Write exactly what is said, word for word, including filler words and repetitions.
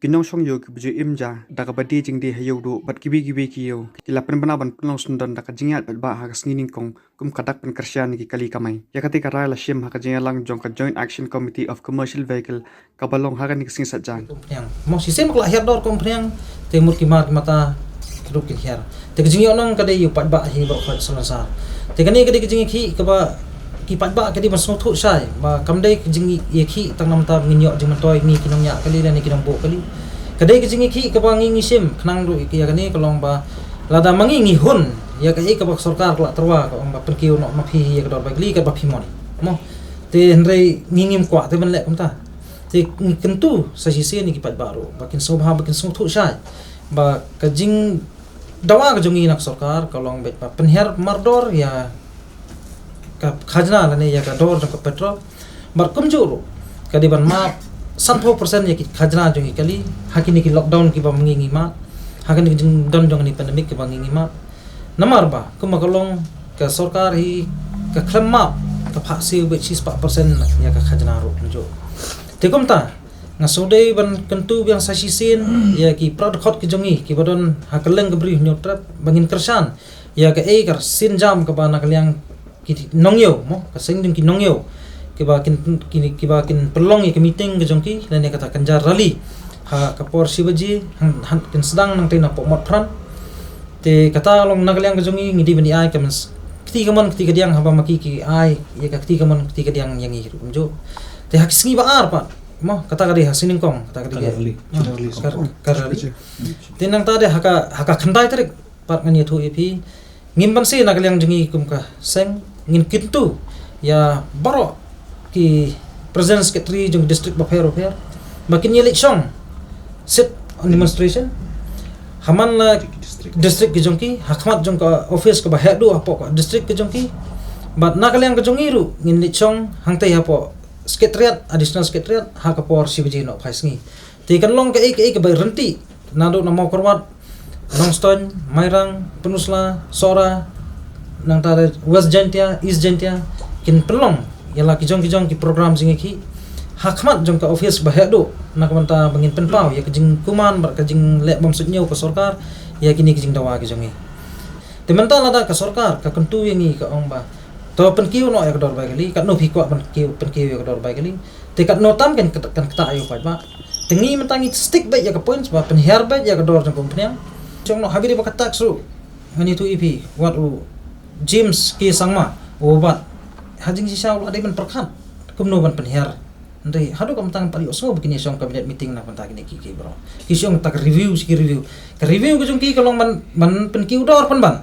Ki nongshong ïew kiba ju im ja da kaba die jingdie ha ïew duh bad kiwei kiwei ki ïew ki la pynbna ban pynlong syndon da ka jingïaid paidbah ha ka sngi nyngkong kum ka dak pynkyrshan ïa ki kali kamai. Ïa katei ka rai la shim ha ka jingïalang jong ka Joint Action Committee of Commercial Vehicle kaba long ha kane ka sngi Saitjaiñ. Kum phniang. Mo shisien ba ka la hiar dor kum phniang, te mut ki mar ki mata ki ruh kin hiar. Te ka jingïohnong ka dei ïa u paidbah hi baroh khoit salonsar. Te kane ka dei ka jingïakhih kaba ki paidbah ka dei ban sngewthuh shai ba kam dei ka jingïakhih tang namar ba ngin ïoh jingmyntoi ngi ki nongñiah kali lane ki nongbuh kali. Ka dei ka jingïakhih kaba ngi ngi shim khnang ruh ïa kane ka long ba lada ma ngi ngi hun ïa kaei kaba ka sorkar ka la tyrwa ka ong ba pynkiew noh ma phi hi ïa ka dor bai kali kaba phi mon. Mo. Te hynrei ngi ngim kwah te ban leh kumta. Te ngi kyntu sa shisien ïa ki paidbah ruh ba kin sngewbha ba kin sngewthuh shai ba ka jingdawa ka jong ngi na ka sorkar ka long beit ba pynhiar mardor ïa ka khajna lane ïa ka dor jong ka petrol. Bad kumjuh ruh ka dei ban map sanphew percent ïa ki khajna jong ki kali ha kine ki lockdown kiba ngi ngi map, ha kane ka jingdon jong kane pandemic kiba ngi ngi map. Namar ba kumba ka long ka sorkar hi ka khlem map ka phah siew beit shispah percent ïa ka khajna ruh kumjuh. Te kumta nga sngewdei ban kyntu biang sa shisien ïa ki para dkhot ki jong ngi kiba don ha kylleng ka Bri u Hynñiewtrep ba ngin kyrshan ïa kaei ka sienjam kaba na ka liang ki nongïew mo ka seng jong ki nongïew kiba kin ki, kiba kin pynlong ïa ka meeting ka jong ki lane kata ka jingïalang rally ha ka por shi baje, han, han kin sdang nangtei na Pokmotphran. Te kata long na ka liang ka jong ngi ngi dei ban ïa ai ka mens kti ka mon kti ka diang haba ma ki ki ai ïa ka kti ka mon kti ka diang ïa ngi ruh kumjuh. Te ha ki sngi ba ar pat mo kata ka dei ha sngi nyngkong kata ka dei ka rally. Ka rally. Te nangta de ha ka ha ka khyndai tarik pat ngan ïathuh ïa phi. Ngim banse na ka liang jong ngi kum ka seng ngin kyntu ïa baroh ki president secretary jong district bapher bapher ba kin ïa leit shong sit on demonstration ha man la district ki jong ki ha khmat jong ka office kaba heh duh hapoh ka district ki jong ki. Bad na ka liang ka jong ngi ruh ngin leit shong hangtei hapoh secretariat, additional secretariat ha ka por shi baje noh phai sngi. Te kan long kaei kaei kaba ryntih naduh na Mawkyrwat, Nongstoiñ, Mairang, Pynursla, Sohra, nangta West Jaintia, East Jaintia kin pynlong ïa la ki jong ki jong ki program jingïakhih ha khmat jong ka office ba heh duh na ka bynta ba ngin pynpaw ïa ka jingkuman bad ka jingleh bym suidñiew ka sorkar ïa kine ki jingdawa ki jong ngi. Te mynta lada ka sorkar ka kyntu ïa ngi ka ong ba to pynkiew noh ïa ka dor bai kali, katno phi kwah ban kiew pynkiew ïa ka dor bai kali. Te katno tam kan ktah ïa u paidbah. Te ngi mynta ngi stick beit ïa ka point ba pynhiar beit ïa ka dor jong ka umphniang. Shong noh ha bri ba ka tax ruh ngan ïathuh ïa phi wat u James K Sangma u bat ha jingshisha u la dei ban pyrkhat kumno ban pynhiar. Hynrei haduh kam tang pat ïohsngew ba kin ïa shong cabinet meeting na ka bynta kine ki ki bro. Ki shong ta ka review shi ki review. Ka review ka jong ki ka long ban ban pynkiew dor pynban.